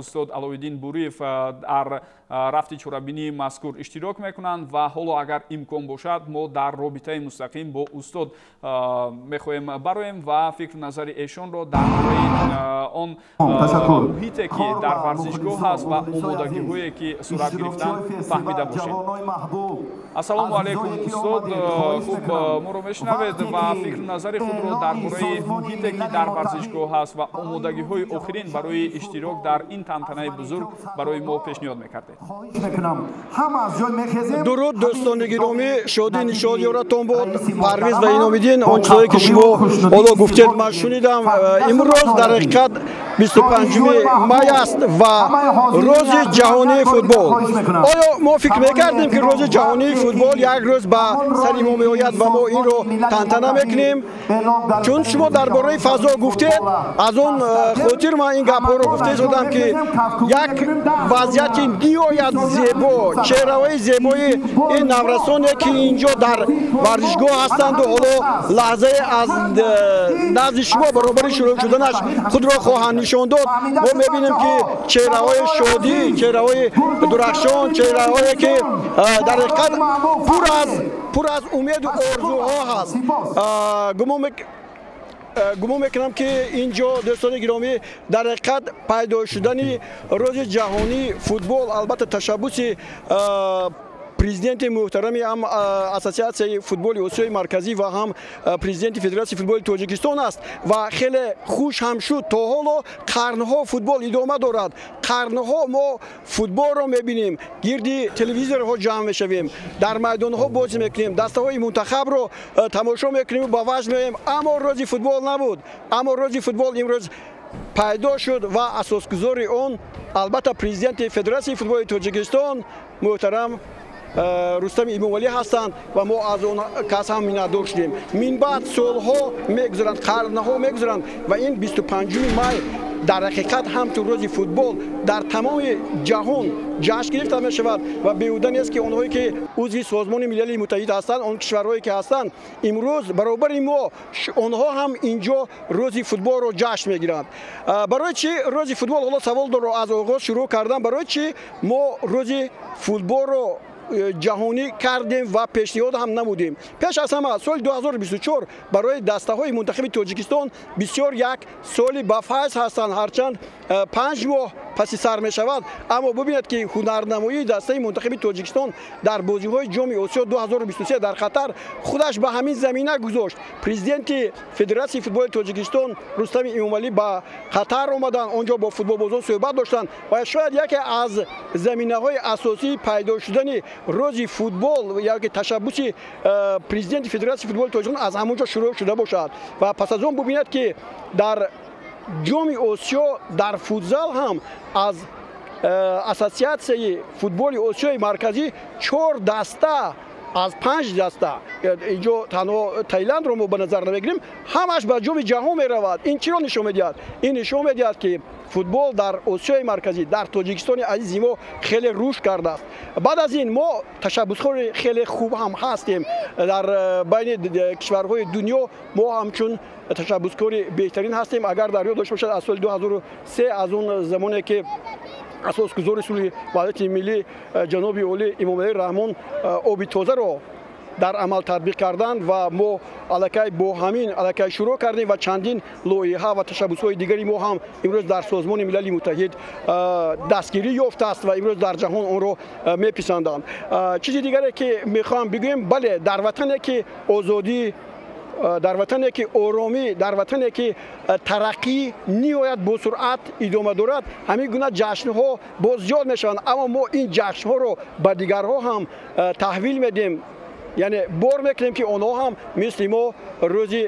Устод Аловиддин Буриев дар рафти чорабинии мазкур иштирок мекунанд ва ҳоло агар имкон бошад, мо дар робитаи мустақим бо устод мехоҳем бароем ва фикру назари эшонро дар бораи он муҳите, ки дар варзишгоҳ ҳаст, ва омодагиҳое, ки сурат гирифтанд, фаҳмида бошем. Ассалому алайкум, устод. Хуб, моро мешунавед ва фикру назари худро дар бораи муҳите, ки дар варзишгоҳ ҳаст, ва омодагиҳои охирин барои иштирок дар ин тантанаи бузург барои мо пешниҳод мекардед? Дуруд, дӯстони гиромӣ, шодӣ нишод ёратон бод, Парвиз ва Иномиддин. Он чизое, ки шумо ҳоло гуфтед, ман шунидам. Имрӯз дар ҳақиқат 25-уми май аст ва Рӯзи ҷаҳонии футбол. Оё мо фикр мекардем, ки Рӯзи ҷаҳонии футбол як рӯз ба сари мо меояд ва мо инро тантана мекунем? Чун шумо дар бораи фазо гуфтед, аз он хотир ман ин гапҳоро гуфта истодам, ки як вазъияти ниҳоят зебо, чеҳраҳои зебои ин наврасоне, ки ин ҷо дар варзишгоҳ ҳастанду ҳоло лаҳзае аз назди шумо баробари шурӯъ шуданаш худро хоҳанд нишон дод. Мо мебинем, ки чеҳраҳои шодӣ, чеҳраҳои дурахшон, чеҳраҳое, ки дар ҳақиқат пур аз умеду орзуҳо ҳаст. Гумон мекунам, ки ин ҷо, дӯстони гиромӣ, дар ҳақиқат пайдо шудани Рӯзи ҷаҳонии футбол албатта ташаббуси президенти муҳтарами ҳам Ассотсиатсияи футболи Осиёи Марказӣ ва ҳам президенти Федератсияи футболи Тоҷикистон аст ва хеле хуш ҳам шуд. То ҳоло қарнҳо футбол идома дорад, қарнҳо мо футболро мебинем, гирди телевизорҳо ҷамъ мешавем, дар майдонҳо бозӣ мекунем, дастаҳои мунтахабро тамошо мекунем, ба ваҷд меоем, аммо Рӯзи футбол набуд. Аммо Рӯзи футбол имрӯз пайдо шуд ва асосгузори он албатта президенти Федератсияи футболи Тоҷикистон муҳтарам Рустами Имомалӣ ҳастанд ва мо аз он кас ҳам миннатдор шудем. Минбаъд солҳо мегузаранд, қарнҳо мегузаранд ва ин 25-уми май дар ҳақиқат ҳамчун Рӯзи футбол дар тамоми ҷаҳон ҷашн гирифта мешавад. Ва беҳуда нест, ки онҳое, ки узви Созмони Милали Муттаҳид ҳастанд, он кишварҳое, ки ҳастанд, имрӯз баробари мо онҳо ҳам инҷо Рӯзи футболро ҷашн мегиранд. Барои чӣ Рӯзи футбол? Ҳоло саволро аз оғоз шурӯъ кардам. Барои чӣ мо Рӯзи футболро ҷаҳонӣ кардем ва пешниҳод ҳам намудем? Пеш аз ҳама, соли 2024 барои дастаҳои мунтахаби Тоҷикистон бисёр як соли ба файз ҳастанд. Ҳарчанд 5 моҳ паси сар мешавад, аммо бубинед, ки ҳунарнамоии дастаи мунтахаби Тоҷикистон дар бозиҳои Ҷоми Осиё 2023 дар Қатар худаш ба ҳамин замина гузошт. Президенти Федератсияи футболи Тоҷикистон Рустами Эмомалӣ ба Қатар омаданд, он ҷо бо футболбозон суҳбат доштанд ва шояд яке аз заминаҳои асосии пайдо шудани Рӯзи футбол ё ки ташаббуси президенти Федератсияи футболи Тоҷикистон аз ҳамон ҷо шурӯъ шуда бошад. Ва пас аз он бубинед, ки дар Ҷоми Осиё дар футзал ҳам аз Ассотсиатсияи футболи Осиёи Марказӣ чор даста аз панҷ даста, инҷо танҳо Таиландро мо ба назар намегирем, ҳамаш ба Ҷоми ҷаҳон меравад. Ин чиро нишон медиҳад? Ин нишон медиҳад, ки футбол дар Осиёи Марказӣ, дар Тоҷикистони азизи мо хеле рушд кардааст. Баъд аз ин мо ташаббускори хеле хуб ҳам ҳастем. Дар байни кишварҳои дунё мо ҳамчун ташаббускори беҳтарин ҳастем. Агар дар ёд дошта бошад, аз соли 2003, аз он замоне ки асосгузори сулҳи ваҳдати миллӣ ҷаноби олӣ Эмомалӣ Раҳмон оби тозаро дар амал татбиқ карданд ва мо аллакай бо ҳамин аллакай шурӯъ кардем ва чандин лоиҳа ва ташаббусҳои дигари мо ҳам имрӯз дар Созмони Милали Муттаҳид дастгирӣ ёфтааст ва имрӯз дар ҷаҳон онро меписанданд. Чизи дигаре, ки мехоҳам бигӯем, бале, дар ватане ки озодӣ, дар ватане ки оромӣ, дар ватане ки тараққӣ ниҳоят босуръат идома дорад, ҳамин гуна ҷашнҳо боз зиёд мешаванд. Аммо мо ин ҷашнҳоро ба дигарҳо ҳам таҳвил медиҳем, яъне бор мекунем, ки онҳо ҳам мисли мо Рӯзи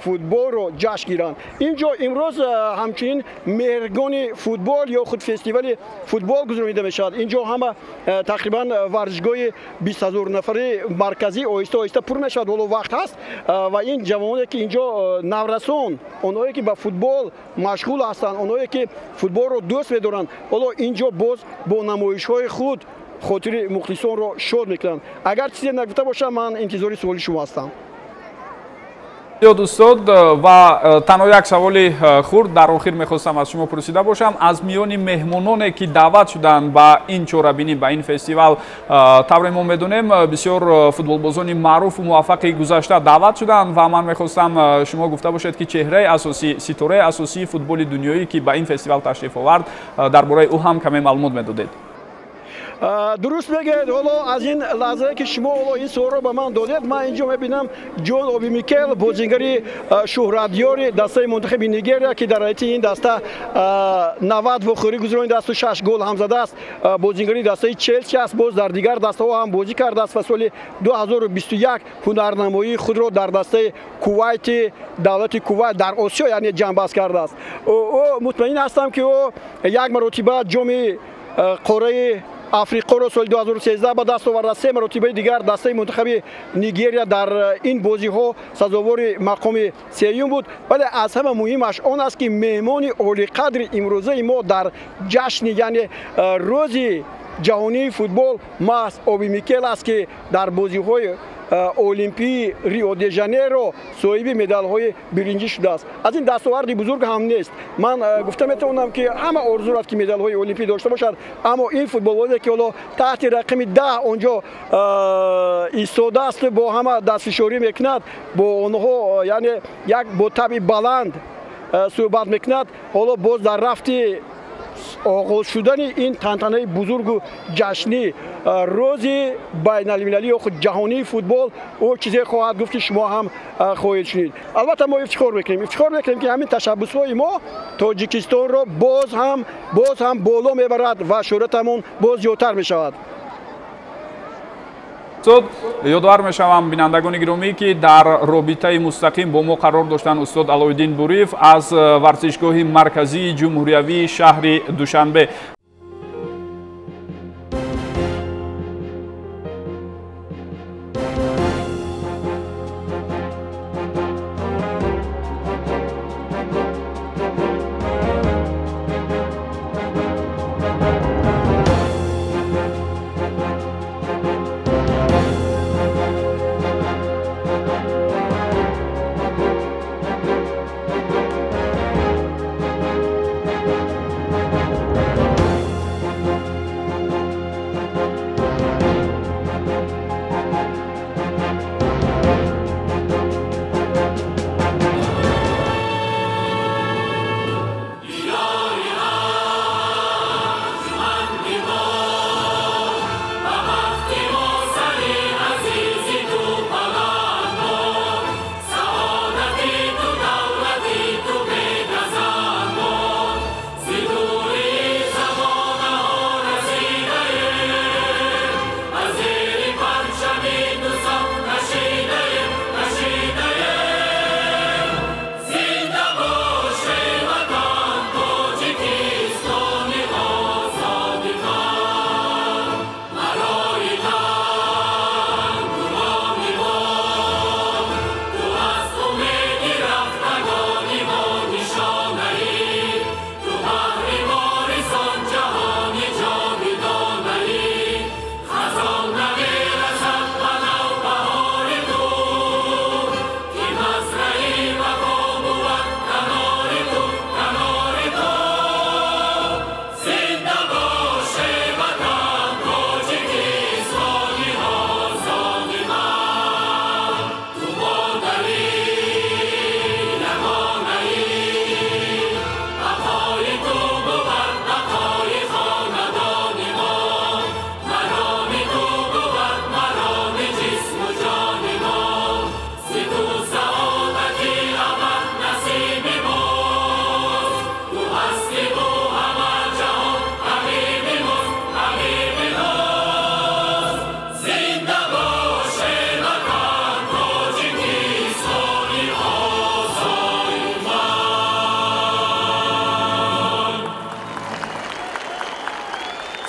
футболро ҷашн гиранд. Ин ҷо имрӯз ҳамчунин меҳргони футбол ё худ фестивали футбол гузаронида мешавад. Ин ҷо ҳама тақрибан варзишгоҳи 20 000 нафари марказӣ оҳиста оҳиста пур мешавад. Ҳоло вақт ҳаст ва ин ҷавононе, ки ин ҷо наврасон, онҳое, ки ба футбол машғул ҳастанд, онҳое, ки футболро дӯст медоранд, ҳоло ин ҷо боз бо намоишҳои худ хотири мухлисонро шод мекунанд. Агар чизе нагуфта бошам, ман интизори суоли шумо ҳастам. Зиёд, устод, ва танҳо як саволи хурд дар охир мехостам аз шумо пурсида бошам. Аз миёни меҳмононе, ки даъват шуданд ба ин чорабинӣ, ба ин фестивал, тавре мо медонем, бисёр футболбозони маъруфу муваффақи гузашта даъват шуданд ва ман мехостам шумо гуфта бошед, ки чеҳраи асосӣ, ситораи асосии футболи дунёӣ, ки ба ин фестивал ташриф овард, дар бораи ӯ ҳам каме маълумот медодед. Дуруст мегӯед. Ҳоло аз ин лаҳзае, ки шумо ҳоло ин суолро ба ман додед, ман инҷо мебинам Ҷон Оби Микел, бозингари шӯҳратёри дастаи мунтахаби Нигерия, ки дар ҳайати ин даста 90 вохӯрӣ гузаронидааст, 6 гол ҳам задааст, бозингари дастаи Челси аст, боз дар дигар дастаҳо ҳам бозӣ кардааст ва соли 2021 ҳунарнамоии худро дар дастаи Кувайти, давлати Кувайт дар Осиё, яъне ҷамъбаст кардааст. Ӯ, мутмаин ҳастам, ки ӯ як маротиба ҷоми қораи Африқоро соли 2013 ба даст оварда, се маротибаи дигар дастаи мунтахаби Нигерия дар ин бозиҳо сазовори мақоми сеюм буд. Вале аз ҳама муҳимаш он аст, ки меҳмони олиқадри имрӯзаи мо дар ҷашни, яъне рӯзи ҷаҳонии футбол, маҳз Оби Микел аст, ки дар бозиҳои Олимпии Рио де Жанейро соҳиби медалҳои биринҷӣ шудааст. Аз ин дастоварди бузург ҳам нест. Ман гуфта метавонам, ки ҳама орзу дорад, ки медалҳои олимпӣ дошта бошад, аммо ин футболбозе, ки ҳоло таҳти рақами 10 онҷо истодааст, бо ҳама дастфишорӣ мекунад, бо онҳо, яъне як бо табъи баланд суҳбат мекунад, ҳоло боз дар рафти оғоз шудани ин тантанаи бузургу ҷашнӣ, рӯзи байналмилалӣ ё худ ҷаҳонии футбол, ӯ чизе хоҳад гуфт, ки шумо ҳам хоҳед шунид. Албатта, мо ифтихор мекунем, ифтихор мекунем, ки ҳамин ташаббусҳои мо Тоҷикистонро боз ҳам боло мебарад ва шӯҳратамон боз зиёдтар мешавад. Устод, ёдовар мешавам, бинандагони гиромӣ, ки дар робитаи мустақим бо мо қарор доштанд устод Алоиддин Буриев аз варзишгоҳи марказии ҷумҳуриявии шаҳри Душанбе.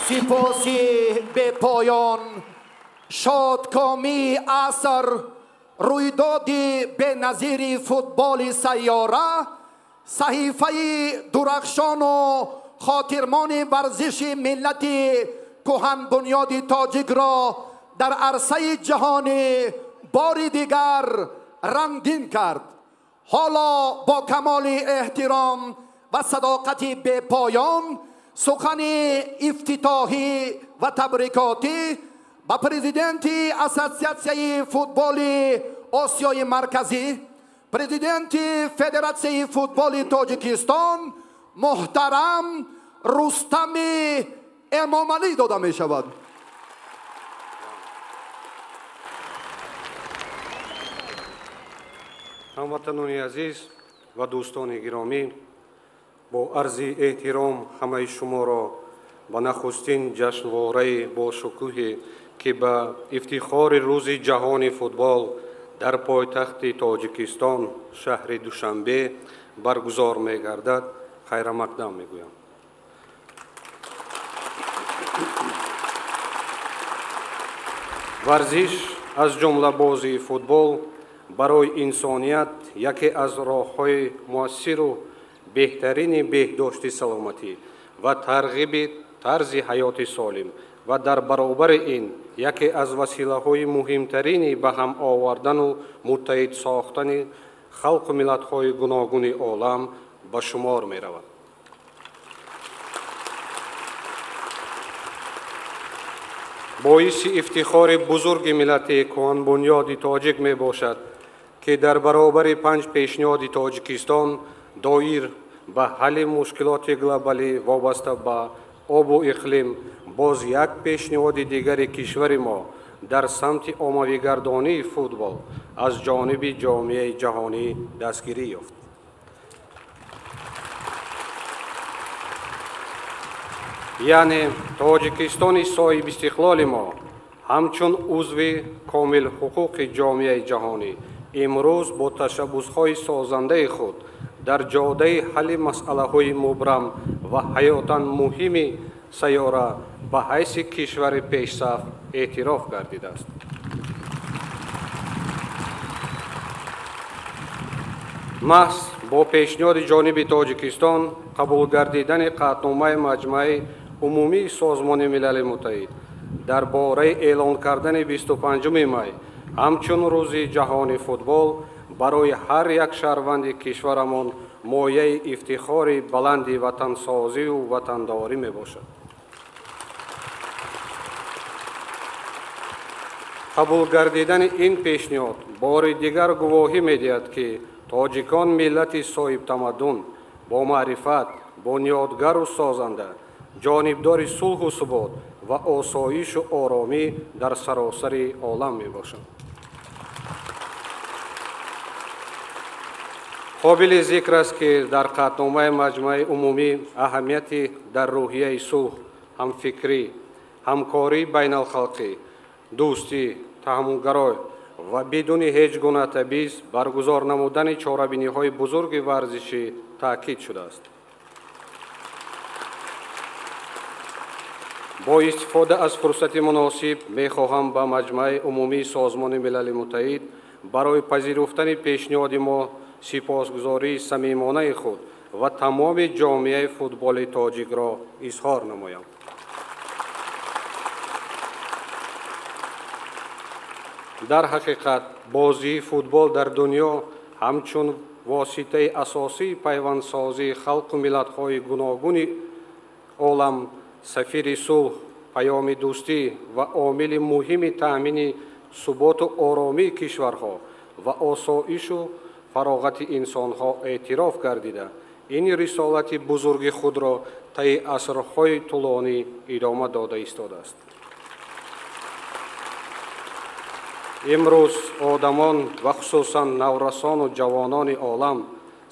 Сипоси бепоён. Шодкомии аср, рӯйдоди беназири футболи сайёра, саҳифаи дурахшону хотирмони варзиши миллати кӯҳанбунёди тоҷикро дар арсаи ҷаҳонӣ бори дигар рангин кард. Ҳоло бо камоли эҳтиром ва садоқати бепоён сухани ифтитоҳӣ ва табрикотӣ ба президенти Ассотсиатсияи футболи Осиёи Марказӣ, президенти Федератсияи футболи Тоҷикистон муҳтарам Рустами Эмомалӣ дода мешавад. Ҳамватанони азиз ва дӯстони гиромӣ, бо арзи эҳтиром ҳамаи шуморо ба нахустин ҷашнвораи бошукӯҳе, ки ба ифтихори Рӯзи ҷаҳони футбол дар пойтахти Тоҷикистон, шаҳри Душанбе баргузор мегардад, хайрамақдам мегӯям. Варзиш, аз ҷумла бозии футбол, барои инсоният яке аз роҳҳои муассиру беҳтарини беҳдошти саломатӣ ва тарғиби тарзи ҳаёти солим ва дар баробари ин яке аз василаҳои муҳимтарини ба ҳам овардану муттаҳид сохтани халқу миллатҳои гуногуни олам ба шумор меравад. Боиси ифтихори бузурги миллати кӯҳанбунёди тоҷик мебошад, ки дар баробари 5 пешниҳоди Тоҷикистон доир ба ҳалли мушкилоти глобалӣ вобаста ба обу иқлим, боз як пешниҳоди дигари кишвари мо дар самти оммавигардонии футбол аз ҷониби ҷомеаи ҷаҳонӣ дастгирӣ ёфт. Яъне Тоҷикистони соҳибистиқлоли мо ҳамчун узви комилҳуқуқи ҷомеаи ҷаҳонӣ имрӯз бо ташаббусҳои созандаи худ дар ҷодаи ҳалли масъалаҳои мубрам ва ҳаётан муҳими сайёра ба ҳайси кишвари пешсаф эътироф гардидааст. Маҳз бо пешниҳоди ҷониби Тоҷикистон қабул гардидани қатъномаи Маҷмаи Умумии Созмони Милали Муттаҳид дар бораи эълон кардани 25 май ҳамчун Рӯзи ҷаҳони футбол барои ҳар як шаҳрванди кишварамон мояи ифтихори баланди ватансозиву ватандорӣ мебошад. Қабул гардидани ин пешниҳод бори дигар гувоҳӣ медиҳад, ки тоҷикон миллати соҳибтамаддун, бомаърифат, бунёдгару созанда, ҷонибдори сулҳу субот ва осоишу оромӣ дар саросари олам мебошанд. Қобили зикр аст, ки дар қатъномаи Маҷмаи Умумӣ аҳамияти дар рӯҳияи сулҳ, ҳамфикрӣ, ҳамкории байналхалқӣ, дӯстӣ, таҳаммулгарой ва бидуни ҳеҷ гуна табъиз баргузор намудани чорабиниҳои бузурги варзишӣ таъкид шудааст. Бо истифода аз фурсати муносиб мехоҳам ба Маҷмаи Умумии Созмони Милали Муттаҳид барои пазируфтани пешниҳоди мо сипосгузории самимонаи худ ва тамоми ҷомеаи футболи тоҷикро изҳор намоям. Дар ҳақиқат бозии футбол дар дунё ҳамчун воситаи асосии пайвандсозии халқу миллатҳои гуногуни олам, сафири сулҳ, паёми дӯстӣ ва омили муҳими таъмини суботу оромии кишварҳо ва осоишу фароғати инсонҳо эътироф гардида, ин рисолати бузурги худро таи асрҳои тӯлонӣ идома дода истодааст. Имрӯз одамон ва хусусан наврасону ҷавонони олам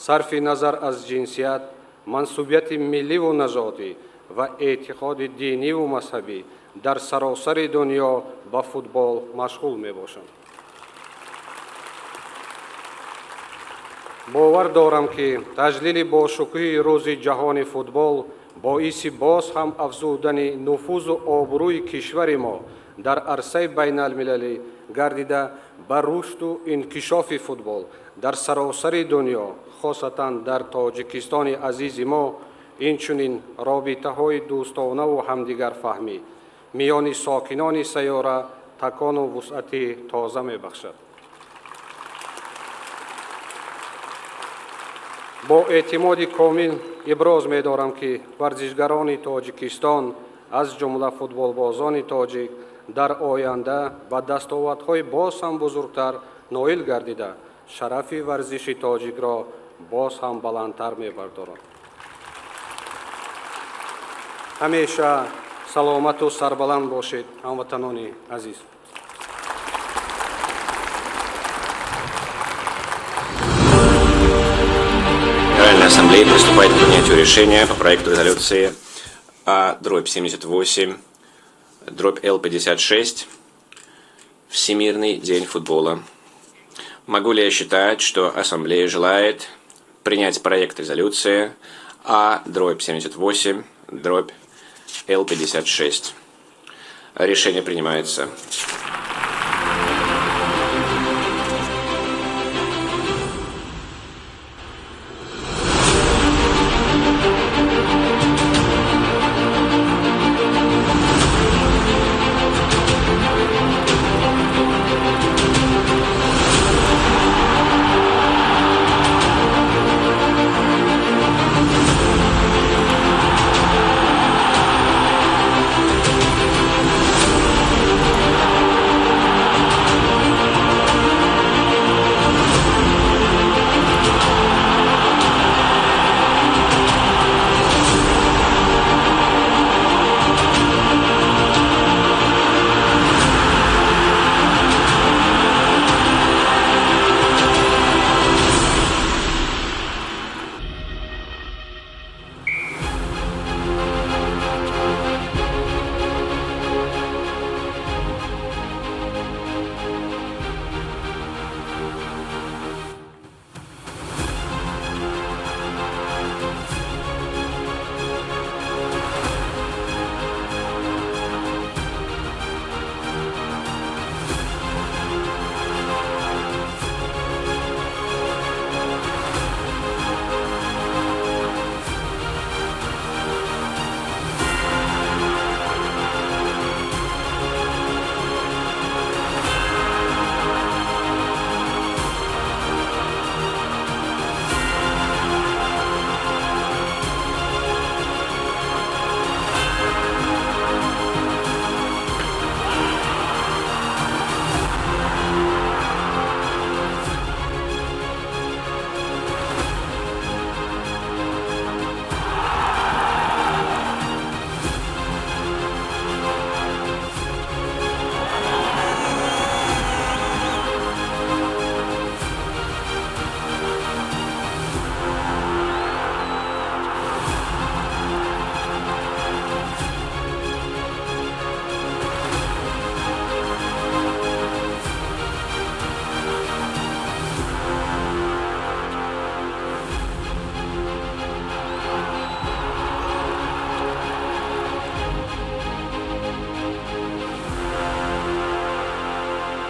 сарфи назар аз ҷинсият, мансубияти милливу нажодӣ ва эътиқоди диниву мазҳабӣ дар саросари дунё ба футбол машғул мебошанд. Бовар дорам, ки таҷлили бошукӯҳи Рӯзи ҷаҳони футбол боиси боз ҳам афзудани нуфузу обрӯи кишвари мо дар арсаи байналмилалӣ гардида, ба рушду инкишофи футбол дар саросари дунё, хосатан дар Тоҷикистони азизи мо, инчунин робитаҳои дӯстонаву ҳамдигарфаҳмӣ миёни сокинони сайёра такону вусъати тоза мебахшад. Бо эътимоди комил иброз медорам, ки варзишгарони Тоҷикистон, аз ҷумла футболбозони тоҷик, дар оянда ба дастовардҳои боз ҳам бузургтар ноил гардида, шарафи варзиши тоҷикро боз ҳам баландтар мебардоранд. Ҳамеша саломату сарбаланд бошед, ҳамватанони азиз. Генеральная Ассамблея приступает к принятию решения по проекту резолюции А/78/Л56 Всемирный день футбола. Могу ли я считать, что Ассамблея желает принять проект резолюции А/78/Л56? Решение принимается.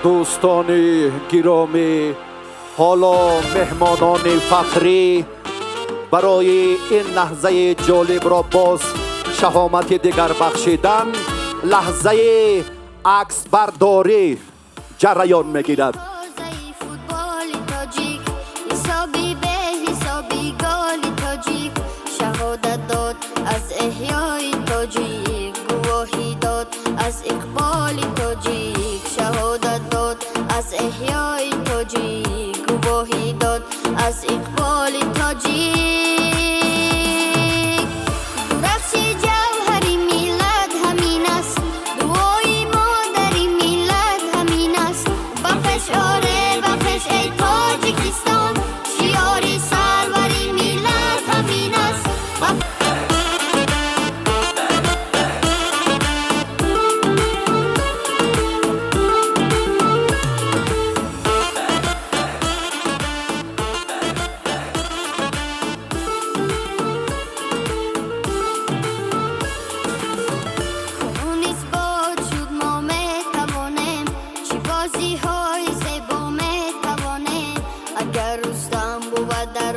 Дӯстони гиромӣ, ҳоло меҳмонони фахрӣ барои ин лаҳзаи ҷолибро боз шаҳомати дигар бахшидан, лаҳзаи аксбардорӣ ҷараён мегирад. Аз эҳёи тоҷик гувоҳӣ дод, аз иқболи тоҷик шаҳодат дод, аз эҳёи тоҷик гувоҳӣ дод, аз иқболи тоҷик. Дурахши ҷавҳари миллат ҳамин аст, дуои модари миллат ҳамин аст. Ба пеш оре, ба пеш эй Тоҷикистон, шиори сарвари миллат ҳамин аст. Бозиҳои зебо метавонем, агар Рустам бувад дар